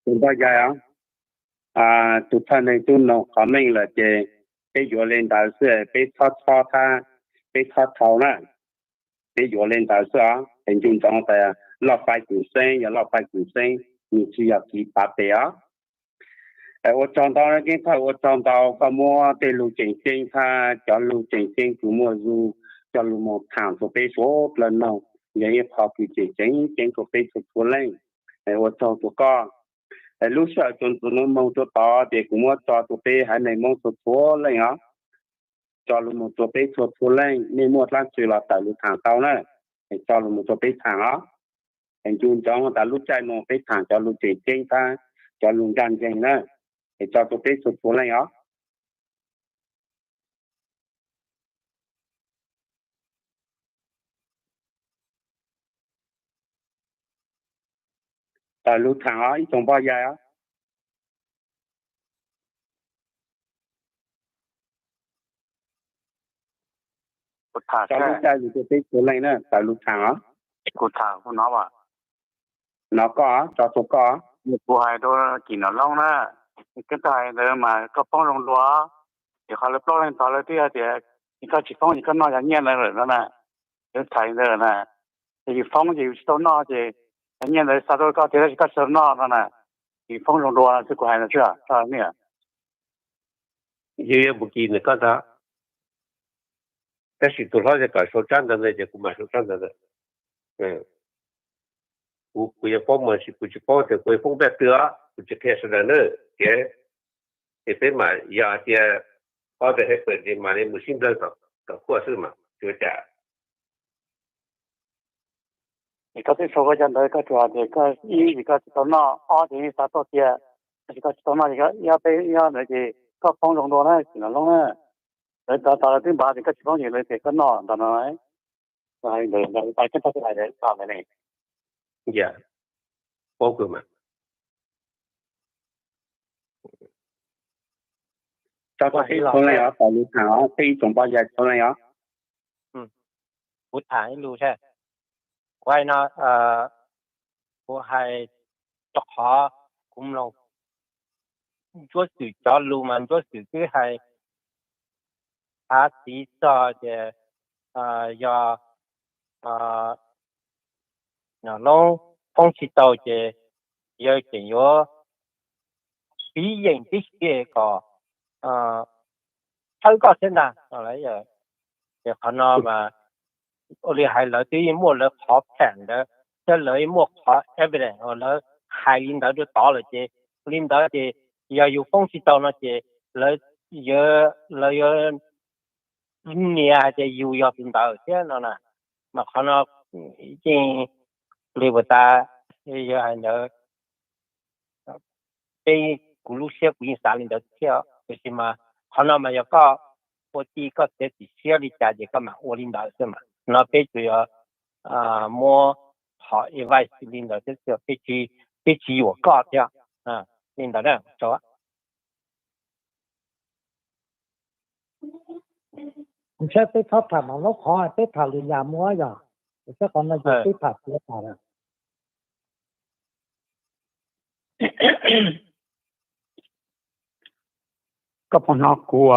Tus Npoj Yaj, tus thawj neeg tub noog qhov meej lawm ces peb yuav li ntawd xwb, peb txhob txhob thab, peb txhob thau na. Peb yuav li ntawd xwb os, es nco ntsoov tas loj pais kum xeeb, yog loj pais kum xeeb, nws tsis yog kiv pav pes os. Ua tsaug ntau, Keeb Thawj, ua tsaug ntau, koj muab tej lus tseem ceeb thiab cov lus tseem ceeb kws muaj zoo coj lus mus tham rau peb suav dlawg mloog, yog ib qho kws tseem ceeb ceeb rau peb txhua txhua leej. Ua tsaug rau koj. Lub sij hawm txuas ntxiv no moog rau tod ces kuv muab tso rau peb haiv neeg Moob txhua txhua leej os. Tso lus mus rau peb txhua txhua leej, nej muaj dlaab tsi los tawm lus thaam tau na, tso lus mus rau peb thaam os. Es nco ntsoov tas lub caij no peb thaam cov lus tseem ceeb thiab cov lus ncaj ncees na, es tso rau peb txhua txhua leej os. Tawm lus thaam os ib tsoom Npoj Yaj os. Tham tau lub caij lus rau peb txhua leej na, tawm lus tham os. Kuv tham kuv no as. No koj, tso txog koj. Kuv hais rau Kim Nom Loob na, koj hais ntawd mas koj poob zoo dua, ces qhov lawv plaub leeg tod lawv twb hais tias, ces koj tsis poob ces koj noj cov nyiaj ntawd lawm no na. Lawv tham li ntawd na, ces yus poob ces yus tsis tau noj ces cov nyiaj ntawd xa tuaj koj tiag tab sis koj tsis tau noj no na. Yus poob zoo dua no xwb, kuv hais no tso ni. Yus yuav mus kis ntawm koj ntag, tab sis tus hlob yog kom sau tsab ntawv ntawd ces kuv mam sau tsab ntawv ntawd. Kuv, kuv yuav paub mas kuv tsis paub tias kuv yuav poob peb twg os, kuv tsis qhia sawv daws na. Ces, ces peb mam yog hais tias ob tug hais pem ces mam li mus sib nplawg tom khuaj xwb mas tsis ua cas. Ces koj twb sau koj cov ntawv, koj tsuas hais tias koj ib ces koj tsis tau noj, ob ces yeej xa tuaj tiag, tab sis koj tsis tau noj ces koj ib ob peb ib ob ntawd ces koj poob zoo dua na Kim Nom Loob na. Lawv tod tod lawv twb npaj tias koj tsis poob ces lawv tias koj noj ntawm no. Hais ntawd, paub kawg mas. Tso tau peb txhua leej os, tawm lus tham os, peb ib tsoom poj yawg txhua leej os. Kuv tham ib lus thiab. Kuv hais no, kuv hais rau qhov kuv mloog Ntsuab Xwm cov lus mas Ntsuab Xwm twb hais txhav txiv txog ces yog Nom Loob poob tsis tau ces yawg tseem yuav piv yeem tib si kom thawb koj thiab ntag. Ces qhov no mas ua li hais lawv twb yeej muaj lawv qhov plan ntawd thiab lawv yeej muaj qhov evidence uas lawv hais li ntawd rau tod lawm ces li ntawd ces yog yus poob tsis tau no ces lawv yuav nias hais tias yus yog tus ntawd thiab no na. Mas qhov no yeej li puas tas, yog hais ntawd peb, kuv lub siab kuv yeej xav li ntawd thiab, tiam sis mas qhov no mas yog koj ua tij koj txiav txim siab li cas ces koj mam ua li ntawd xwb mas. No peb tsuas yog muab qhov advice li ntawd thiab, peb tsis yuam koj thiab. Li ntawd na. Kuv saib peb txhob tham Nom Loob qhov, peb tham lwm yam mus yog, kuv saib qhov no ces peb tham txiav tas lawm. Koj puas hnov kuv,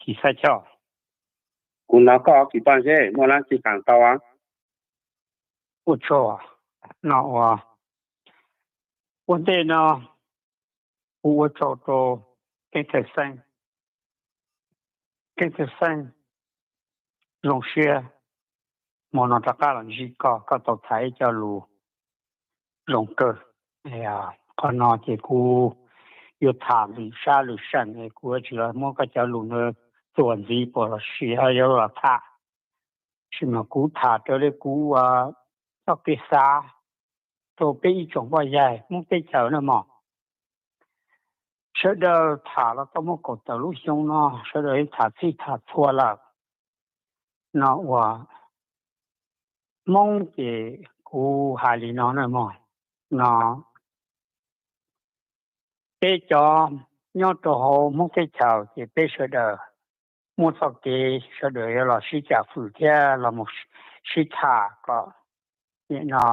Kis Xab Choj? Kuv hnov koj, Kis Poj Zeb, muaj dab tsi tham tau? Ua tsaug, no ua, ua ntej no kuv ua tsaug rau Keeb Thawj Xeeb. Keeb Thawj Xeeb, zoo siab hmo no rov qab los ntsib koj, koj tau tham ib co lus zoo kawg. Qhov no ces kuv yuav tham lwm sab lwm seem, kuv yuav tsis los muab koj cov lus ntawd txuas ntxiv puas los sis yuav los tham, sis mas kuv tham raws li kuv txoj kev xav rau peb ib tsoom poj yawg Hmoob teb chaws na mog. Sawv daws tham los tau muaj kaum tawm lub xyoo no, sawv daws yeej tham txhij tham txhua lawm. No ua Hmoob ces kuv hais li no na mog, no peb cov nyob rau hauv Hmoob teb chaws ces peb sawv daws muaj txoj kev sawv daws yuav los sib cam fwm thiab los mus sib tham kom nim no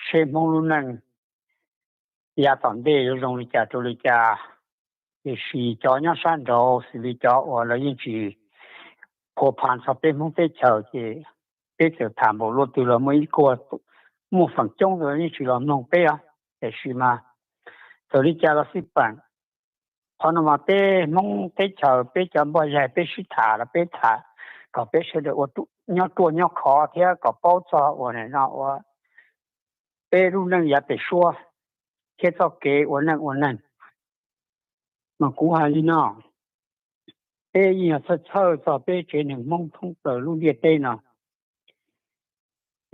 seb Hmoob lub neej yav tom ntej yuav zoo li cas rau li cas. Tiam sis cov nyob sab nraud xws li cov uas lawv yeej tsis phua pha txog peb Hmoob teb chaws ces peb txawm tham npaum luaj twg los muaj ib kuag, muaj feem coob yeej tsis los mloog peb os. Tiam sis mas txawm li cas los xij peem, qhov no mas peb Hmoob teb chaws peb cov npoj yaig peb sib tham los peb tham kom peb sawv daws ua nyob ruaj nyob khov thiab kom paub txog uas nim no ua peb lub neej yav pem suab thiab txoj kev ua neej ua neeg. Mas kuv hais li no, peb yeej yog txhawj txhawj txog peb tsev neeg Hmoob thoob plaws lub ntiaj teb no,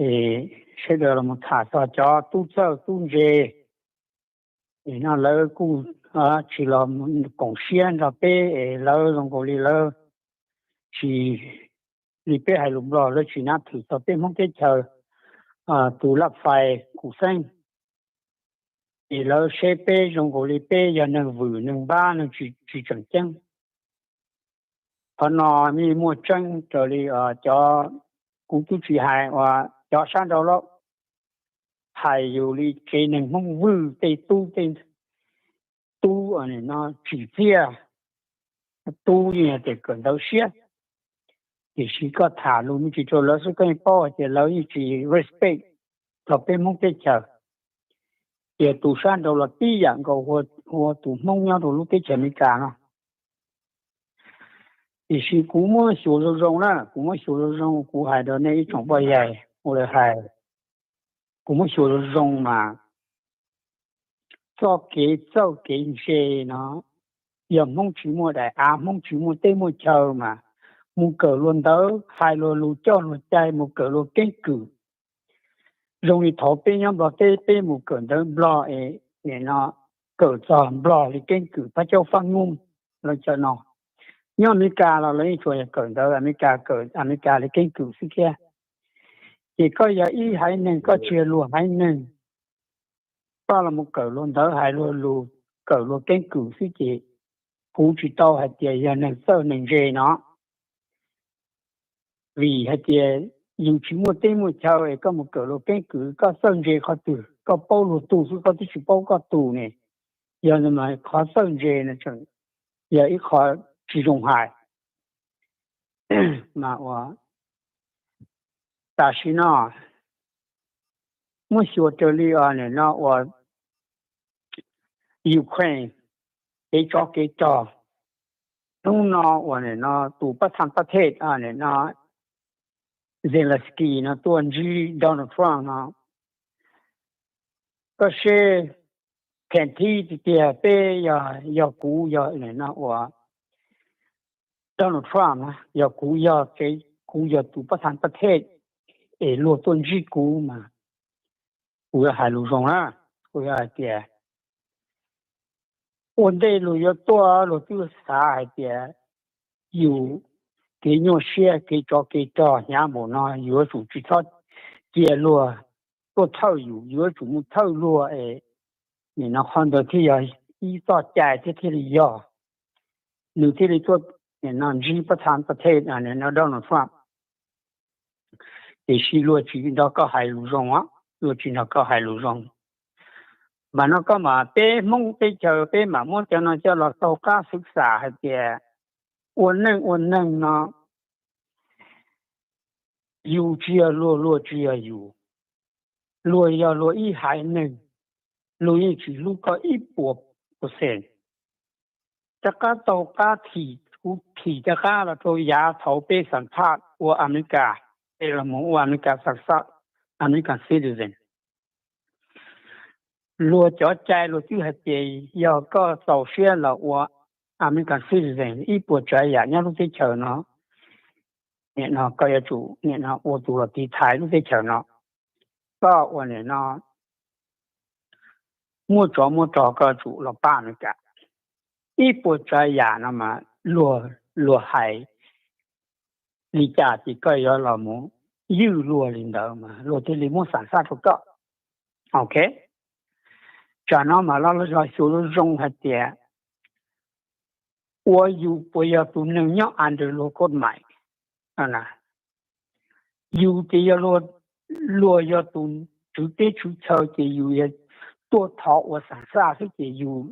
es sawv daws los tham txog cov tub txawj tub ntse, es no lawv kuj tsis los koom siab nrog peb es lawv zoo nkaus li lawv tsis, li peb hais lus Nplog, lawv tsis nab thwm txog peb Hmoob teb chaws tus laj fais kuv xeeb. Es lawv seb peb zoo nkaus li peb yog neeg vwm neeg npab neeg tsis tseem ceeb. Qhov no yeej muaj tseeb raws li cov, kuv twb tsis hais uas cov sab nraud lawm, hais yus li tsev neeg Hmoob Vwj tej tub tej tub no tsim txiaj, tub yeej yog tias kawm ntawv siab. Tiam sis koj tham lus me ntsis rau lawv xwb koj yeej paub hais tias lawv yeej tsis respect rau peb Hmoob teb chaws. Tias tus sab nraud los tib yam nkaus ua tus Hmoob nyob rau lub teb chaws Amelikas no. Tiam sis kuv muab xyuas zoo zoo na, kuv muab xyuas zoo zoo kuv hais rau nej ib tsoom poj yag ua li hais, kuv muab xyuas zoo zoo mas txoj kev txawj kev ntse no, yog Hmoob tsis muaj daim av, Hmoob tsis muaj teb muaj chaw mas mus kawm luag ntawv, hais luag lus coj luag cai, mus kawm luag keeb kwm. Zoo li thaum peb nyob Nplog teb peb mus kawm ntawv Nplog es nim no kawm txog Nplog li keeb kwm Phab Caub Fab Nyuj lawv cov no. Nyob Amelikas los lawv yeej tsuas yog kawm ntawv Amelikas, kawm Amelikas li keeb kwm xwb thiab. Ces koj yog ib haiv neeg koj tsis yog luag haiv neeg, koj los mus kawm luag ntawv hais luag lus, kawm luag keeb kwm xwb ces kuv tsis tau hais tias yog neeg txawj neeg ntse no. Vim hais tias yus tsis muaj teb muaj chaw es koj mus kawm luag keeb kwm, koj txawj ntse qhov twg? Koj paub luag tug xwb koj twb tsis paub koj tug ne. Yog qhov txawj ntse no tseem yog ib qho tsis zoo hais. Mas ua tam sim no muab xyuas raws li nim no uas Ukraine kev tsov kev rog, hnub no uas nim no tus pab thaj pab thej nim no Zelensky no tuaj ntsib Donald Trump no, koj seb, kheev thib tiag tiag peb yog, yog kuv yog nim no uas Donald Trump na, yog kuv yog, kuv yog tus pab thaj pab thej es luag tuaj ntsib kuv mas kuv yuav hais lus zoo na. Kuv yuav hais tias ua ntej luag yuav tuaj luag twb xav hais tias yus kev nyuaj siab kev tsov kev rog hnyav npaum no yuav tsum tsis txhob cia luag tuaj thawj yus, yuav tsum mus thawj luag es nim no qhov ntawd thiaj yog ib txoj cai thiab thiaj li yog. Nws thiaj li tuaj nim no ntsib pab thaj pab thej nim no Donald Trump. Tiam sis luag tsis nrog koj hais lus zoo, luag tsis nrog koj hais lus zoo. Mas no koj mas peb Hmoob teb chaws peb mam muab cov no coj los taug qab xwv xam hais tias ua neej ua neeg no yus tsis yog luag, luag tsis yog yus, luag yog luag ib haiv neeg, luag yeej tsis hlub koj ib puas percent. Rov qab taug qab thim, kuv thim rov qab los rau yav thaum peb xam phaj ua Amelikas, peb los mus ua Amelikas xam phaj, American citizen. Luag cov cai luag twb hais tias yog koj txaus siab los ua American citizen ib puas tsav yam nyob lub teb chaws no, nim no koj yuav tsum nim no ua tus los tiv thaiv lub teb chaws no. Koj ua nim no muaj tsov muaj rog koj tsum los pab Amelikas. Ib puas tsav yam no mas luag, luag hais li cas ces koj yuav los mus ywj luag li ntawd mas luag thiaj li muab xam xaj rau koj. Ok, tsam no mas los los xyuas zoo zoo hais tias ua yus puas yog tus neeg nyob under luag kod mais. Yus ces yog luag yog tus tswv teb tswv chaw ces yus yog tuaj thov ua xam xaj xwb ces yus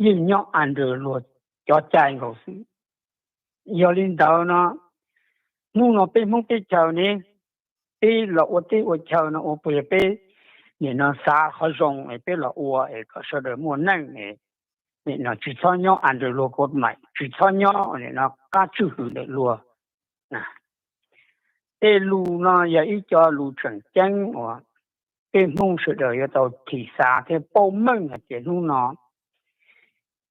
yeej nyob under luag cov cai nkaus xwb. Yog li ntawd no, hnub no peb Hmoob teb chaws ne, peb los ua teb ua chaw no ua puas yog peb nim no xav qhov zoo es peb los ua es kom sawv daws muaj neej es nim no tsis txhob nyob under luag kod mais, tsis txhob nyob nim no qab tswj hwm ntawm luag. Tej lus no yog ib co lus tseem ceeb uas peb Hmoob sawv daws yuav tau thim xav thiab paub meej hais tias hnub no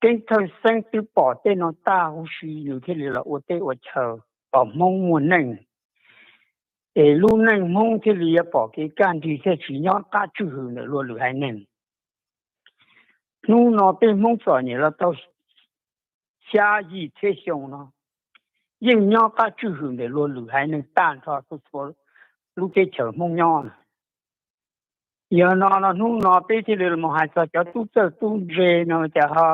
Keeb Thawj Xeeb twb pom tej no tag huv si nws thiaj li los ua teb ua chaw kom Hmoob muaj neej, es lub neej Hmoob thiaj li yuav pom kev kaj nrig thiaj tsis nyob qab tswj hwm ntawm luag lwm haiv neeg. Hnub no peb Hmoob txom nyem los tau xya yim txhiab xyoo no yeej nyob qab tswj hwm ntawm luag lwm haiv neeg tag nrho txhua lub teb chaws Hmoob nyob. Yog no no hnub no peb thiaj li los hais txog cov tub txawj tub ntse no cas ho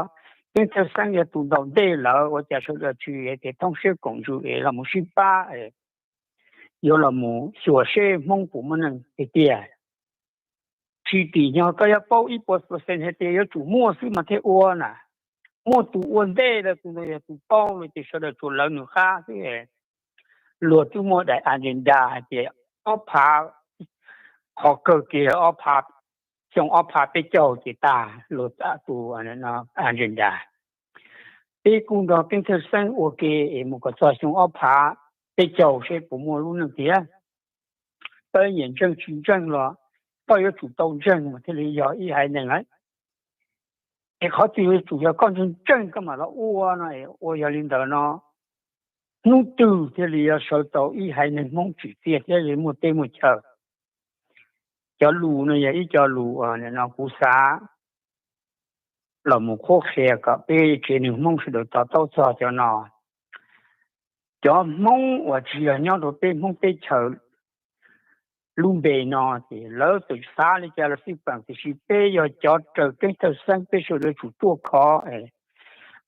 Keeb Thawj Xeeb yog tus ntaus ntej lawm, ua cas sawv daws tsis hais tias thooj siab koom ntsws es los mus sib pab, yuav los mus xyuas seb Hmoob puas muaj neeg tiag tiag. Tsis tsim nyog koj yuav paub ib puas percent hais tias yuav tsum muaj xwb mas thiaj ua na. Muaj tus ua ntej lawm, tus ntawd yog tus paub lawm ces sawv daws tsuas lawv nws qab xwb. Luag twb muaj daim agenda hais tias ob phav, qhov kawg kiag ob phav, xyoo ob phav peb caug ces tag luag tus agenda. Peb kuj nrog Keeb Thawj Xeeb ua ke es mus kom txog xyoo ob phav peb caug seb puas muaj lub neej tiag. Peb nyiam ntseeg tsis ntseeg los koj yuav tsum tau ntseeg mas thiaj li yog ib haiv neeg lawm. Es qhov twg yuav tsum yog koj ntseeg ntseeg koj mam los ua no, ua yog li ntawd no hnub twg thiaj li yuav sawv tau ib haiv neeg Hmoob tsim txiaj thiab muaj teb muaj chaw. Cov lus no yog ib co lus no kuv xav los mus qhuab qhia kom peb tsev neeg Hmoob sawv daws to taub txog cov no. Cov Hmoob uas tsis yog nyob rau peb Hmoob teb chaws lub npe no ces lawv txawm xav li cas los xij peem, tiam sis peb yog cov raws Keeb Thawj Xeeb peb sawv daws yuav tsum tuaj khov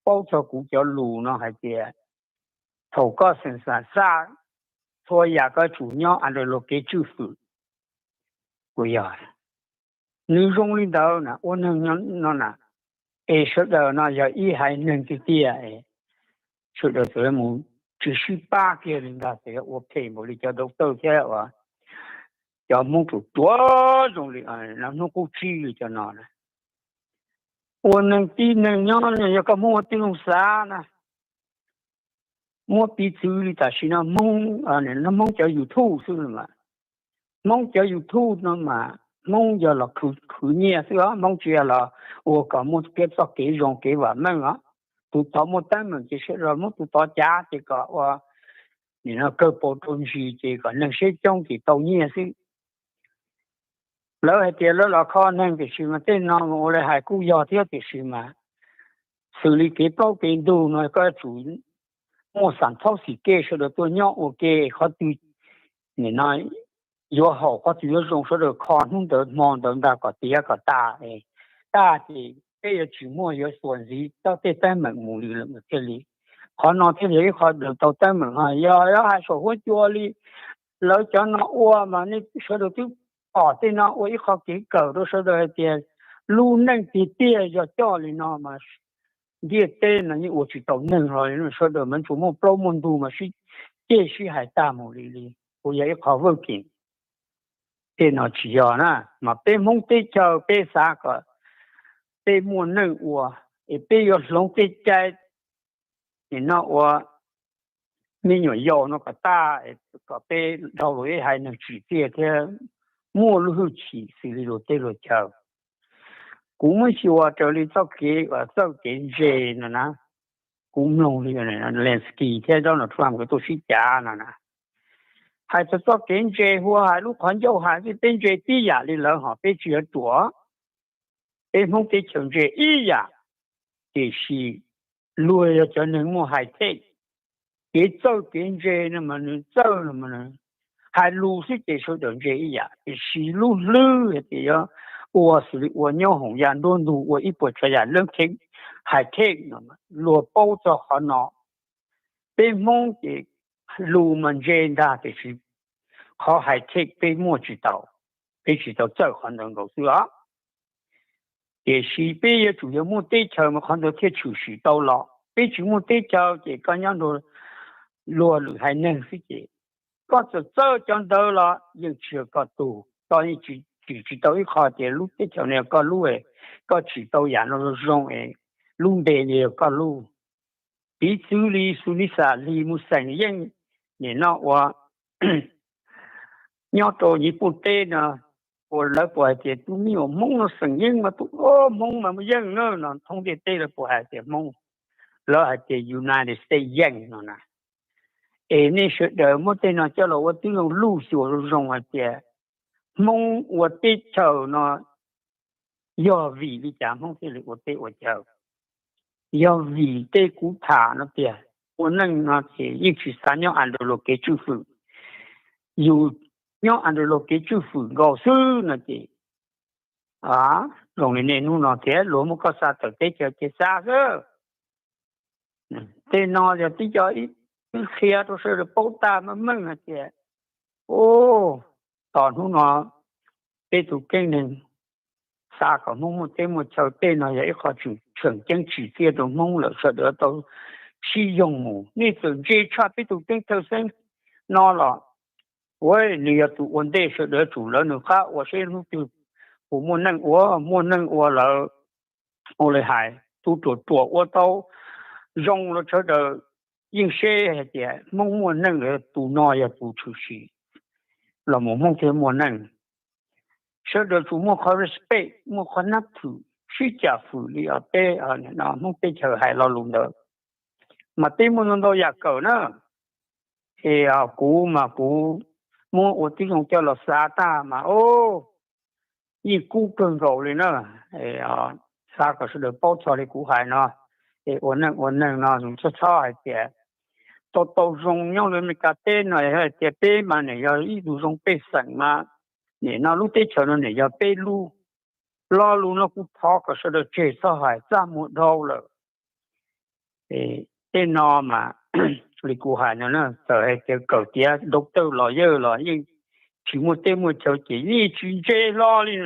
paub txog kuv cov lus no hais tias thaum koj xeem xav xaj txhua yam koj tsum nyob under luag kev tswj hwm. Kuv yog nws zoo li ntawd na, ua neeg no na, es sawv daws no yog ib haiv neeg tiag tiag, sawv daws txawm mus tsis sib pab kiag li ntag, txawm yog ua phem npaum li cov doctor thiab uas cov Hmoob ruam ruam zoo li hnub qub tsib li cov no na. Ua neeg tib neeg nyob yog koj Hmoob ua tib zoo xav na, muab piv txwv li tam sim no Hmoob, Hmoob cov YouTube xwb mas, Hmoob cov YouTube no mas Hmoob yog los khwv nyiaj xwb os, Hmoob tsis yog los ua kom muaj kev txoj kev zoo kev vam meej os. Tus tod muaj teeb meem ces sawv daws muab tus tod cav ces kom ua nim no kawg paus rau ntsis ces kom neeg siab coob ces tau nyiaj xwb. Lawv hais tias lawv los kho neeg tiam sis mas tej no mas ua li hais kuj yog thiab tiam sis mas xws li kev plaub kev ntug no koj yuav tsum muaj xam txhaub xim kej sawv daws tuaj nyob ua ke, qhov twg nim no yuav haum qhov twg yuav zoo sawv daws kho hnub ntawd hmo ntawd ntag kom tiav kom tas. Tag ces peb yuav tsis muaj yuav xuas ntxiv tej teeb meem mus li lawm thiaj li. Qhov no thiaj li yog ib qho daws tau teeb meem. Yog hais saum huab cua li lawv cov no ua mas nej sawv daws twb pom tej no ua ib qho kev kawm rau sawv daws hais tias lub neej tiag tiag yog coj li no mas ntiaj teb no yeej ua tsis tau neeg los li, sawv daws mas tsuas muaj plaub muaj ntug mas sib ceg sib hais tag mus li li, kuj yog ib qho vwj kev. Tej no tsis yog na, mas peb Hmoob teb chaws peb xav kom peb muaj neej ua, es peb yuav hloov tej cai nim no ua me nyuam yaus no kom tag, kom peb dhau los ib haiv neeg tsim txiaj thiab muaj lub hwj chim xws li luag teb luag chaw. Kuv muab xyuas raws li txoj kev uas txawj kev ntse no na, kuv mloog li Zelensky thiab Donald Trump nkawd tuaj sib cav no na, hais txog txoj kev ntse hu hais lub qhov ncauj hais tias peb ntse tib yam li lawv ho peb tsis yuav ruam. Peb Hmoob teb chaws ntse ib yam, tiam sis luag yog cov neeg muaj high tech, kev txawj kev ntse no mas nws txawj no mas hais lus xwb ces sawv daws ntse ib yam, tiam sis lub hlwb hais tias yuav ua xws li ua nyob hoom yam nruab ntug ua ib puas tsav yam lab kheeb high tech no, luag paub txog qhov no. Peb Hmoob ces lus mas ntse ntag tiam sis qhov high tech peb muaj tsis tau, peb tsis tau txawj qhov ntawd nkaus xwb os. Tiam sis peb yuav tsum yog muaj teb chaws mas qhov ntawd thiaj tshwm sim tau los. Peb tsis muaj teb chaws ces koj nyob nrog luag lwm haiv neeg xwb ces koj txawm txawj cov ntawd los yeej tsis yog koj tug, koj yeej tsim tsis tau ib qho tias lub teb chaws no yog koj lub, koj tsim tau yam no zoo zoo es lub npe no yog koj lub. Piv txwv li Sunisa Lee mus xeem yeej nim no ua nyob rau Nyij Pooj teb no, ua lawv puas hais tias tus me nyuam Hmoob no xeem yeej mas tus Hmoob mas mus yeej na no thoob ntiaj teb lawv puas hais tias Hmoob, lawv hais tias United States yeej no na. Es nej sawv daws muab tej no coj los ua tib zoo luj xyuas zoo zoo hais tias Hmoob ua teb chaws no yog vim li cas Hmoob thiaj li ua teb ua chaw? Yog vim tej kuv tham no tiag, ua neej no ces yeej tsis xav nyob under luag kev tswj hwm. Yus nyob under luag kev tswj hwm nkaus xwb no ces zoo li nej hnub no thiab luag muab koj xa tawm teb chaws ces xa xwb. Tej no yog tib co ib qhia rau sawv daws paub tag meej meej hais tias, o, tos hnub no peb tus keeb neeg xav kom Hmoob muaj teb muaj chaw, tej no yog ib qho tseem ceeb tsim txiaj rau Hmoob lawm, sawv daws tau sib yoog mus. Nej txawm ntse tshaj peb tus teeb thawj xeeb no los ua nws yog tus ua ntej sawv daws, tsum lawv nws qab ua seb hnub twg puas muaj neej ua, muaj neej ua lawm ua li hais, tus ruam ruam ua tau zoo los sawv daws yeej seb hais tias Hmoob muaj neej lawm, tus no yog tus tshwm sim los mus Hmoob thiaj muaj neej. Sawv daws tsum muaj qhov respect, muaj qhov nab thwm sib cam fwm li os peb Hmoob teb chaws hais lo lus ntawd. Mas peb muaj ntau ntau yam kawm na. Es kuv mas kuv muab ua tib zoo coj los xav tag mas o, yeej kub kawg nkaus li na. Xav kom sawv daws paub txog li kuv hais no, es ua neej ua neeg no txhob txhob hais tias tau tau zoo nyob li Amelikas teb no hais tias peb mas nim yog ib tug zoo pej xeem mas nim no lub teb chaws no nim yog peb lub. Lo lus no kuv thov kom sawv daws tseg txhob hais, txaj muag dhau lawm. Tej no mas li kuv hais no na, txawm hais tias kawm tiav doctor lawyer los yeej tsis muaj teb muaj chaw ces yeej tsis ntse hlo li.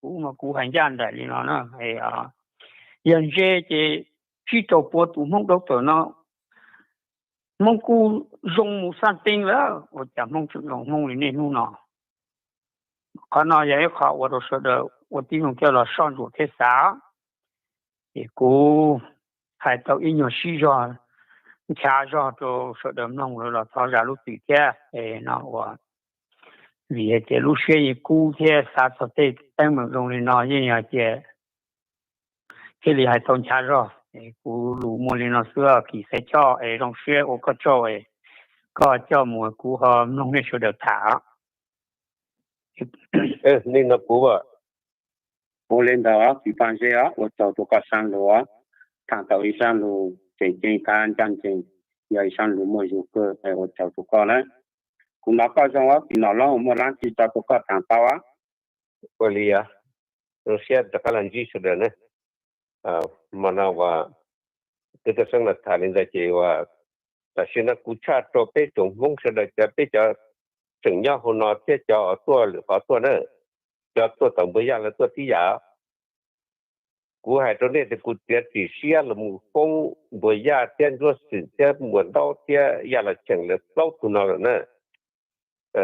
Kuv mas kuv hais ncaj nraim li no na. Yog ntse ces tsib rau pua tus Hmoob doctor no Hmoob kuj zoo mus xaj teeb lawm, ua cas Hmoob tseem zoo Hmoob li niaj hnub no. Qhov no yog ib qho ua rau sawv daws ua tib zoo coj los soj ntsuam thiab xav. Ces kuv hais tau ib nyuag sib zog nchav zog rau sawv daws mloog lawm los thov zam lub txim thiab. Es no ua vim hais tias lub siab yeej kub thiab xav txog tej teeb meem zoo li no yeej yog tias thiaj li hais tau nchav zog. Kuv lus muaj li no xwb, Kim Xaiv Choj, es zoo siab ua koj tsaug es koj coj mus kuv ho mloog nej sawv daws tham. Nim no kuv ua li ntawd, Kim Paj Zeb os, ua tsaug rau koj sab lus, tham tau ib sab lus tseem ceeb thiab ncaj ncees, yog ib sab lus muaj zug kawg, ua tsaug rau koj na. Kuv hnov koj zoo, Kim Nom Loob, muaj dab tsi tso rau koj tham tau? Ua li, zoo siab rov qab los ntsib sawv daws na. Hmo no uas Kab Tag Xeeb los tham li ntawd ces uas tam sim no kuv tshaj rau peb tsoom Hmoob sawv daws cov, peb cov tseem nyob hauv no thiab cov tuaj lwm qhov tuaj na, cov tuaj tom Npus Yaj los tuaj tib yam. Kuv hais rau nej tias kuv txiav txim siab los mus foob Npus Yaj thiab Ntsuab Xwm thiab Npuas Ntaub thiab Yaj Los Cheem lawv plaub tug no lawm na.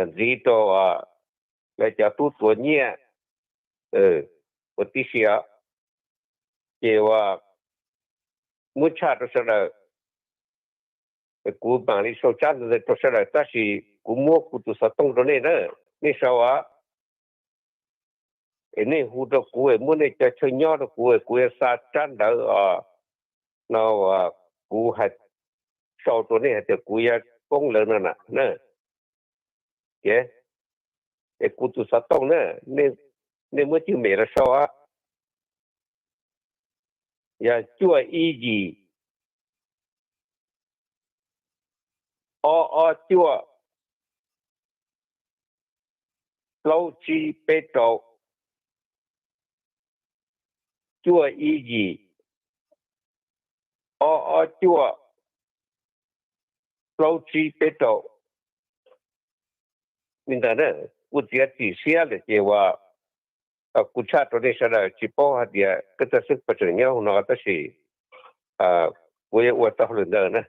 Ntxiv rau lawv cov tub tuav nyiaj ua tib si, ces uas muab tshaj rau sawv daws. Kuv mam li sau tsab ntawv rau sawv daws, tab sis kuv muab kuv tus xov tooj rau nej na, nej sau os. Es nej hu rau kuv es muab nej cov chaw nyob rau kuv es kuv yuav xa tsab ntawv os, no uas kuv hais, sau rau nej hais tias kuv yuav foob lawv no na. Ces, es kuv tus xov tooj na, nej muab cwj mem los sau os. Yog cuaj ib yim, ob ob cuaj, plaub tsib peb rau, cuaj ib yim, ob ob cuaj, plaub tsib peb rau. Li ntawd na, kuv txiav txim siab lawm ces uas kuv tshaj rau nej sawv daws, tsis paub hais tias Kab Tag Xeeb puas tseem nyob hauv no tab sis kuv yuav ua tau lwm ntawd na.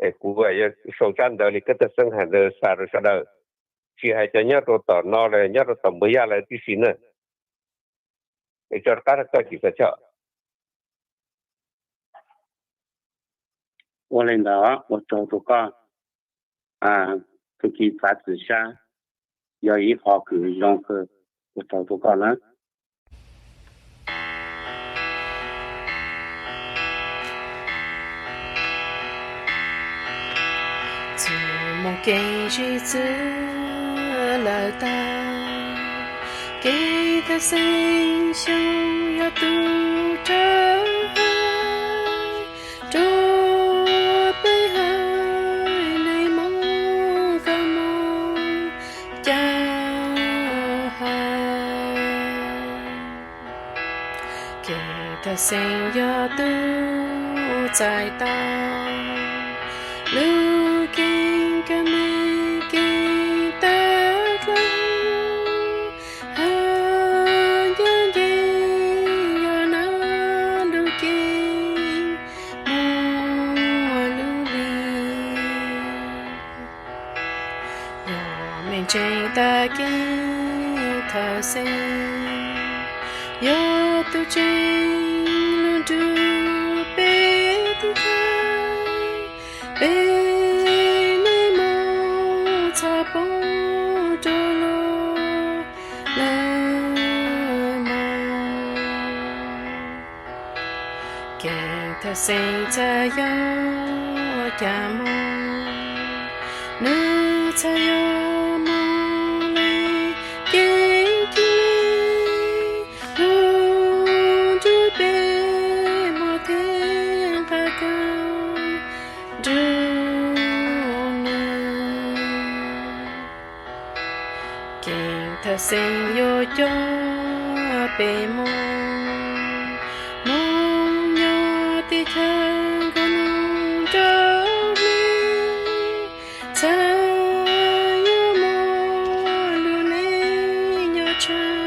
Es kuv yuav sau tsab ntawv li Kab Tag Xeeb hais ntawd xa rau sawv daws, tsis hais cov nyob rau tom no los nyob rau tom Npus Yaj lawv tib si na. Es tso rov qab rau koj Kim Xaiv Choj. Ua li ntawd ua tsaug rau koj, tus Kim Txav Txwm Sab, yog ib qho kws zoo kawg, ua tsaug rau koj na. Txuas mus kev zim txwv lawm tag, kev thawj xeeb xyoo yog tus rawv hais rau peb haiv neeg Hmoob kawg mus cav hais. Kev thawj xeeb yog tus txais tau lub keeb kab me keeb tawv dlawb, hab ncaj ncees yog nab lub ceeb muaj lub hli. Yog mej ntseeg tag keeb thawj xeeb, yog tus tseeb lug nrug peb tiv thaiv, peb mej moog txhob poob rua luag lawm mog. Keeb thawj xeeb txhaj yog cas mog, nwg txhaj yog moog le ceeb kig le, lug nrug peb moog thib nqaj kawg nrug nwg. Keeb thawj xeeb yuav coj peb moog, moog nyob teb chaws nkaus lug nraug le, txhaj yuav muaj lug le nyob tshaj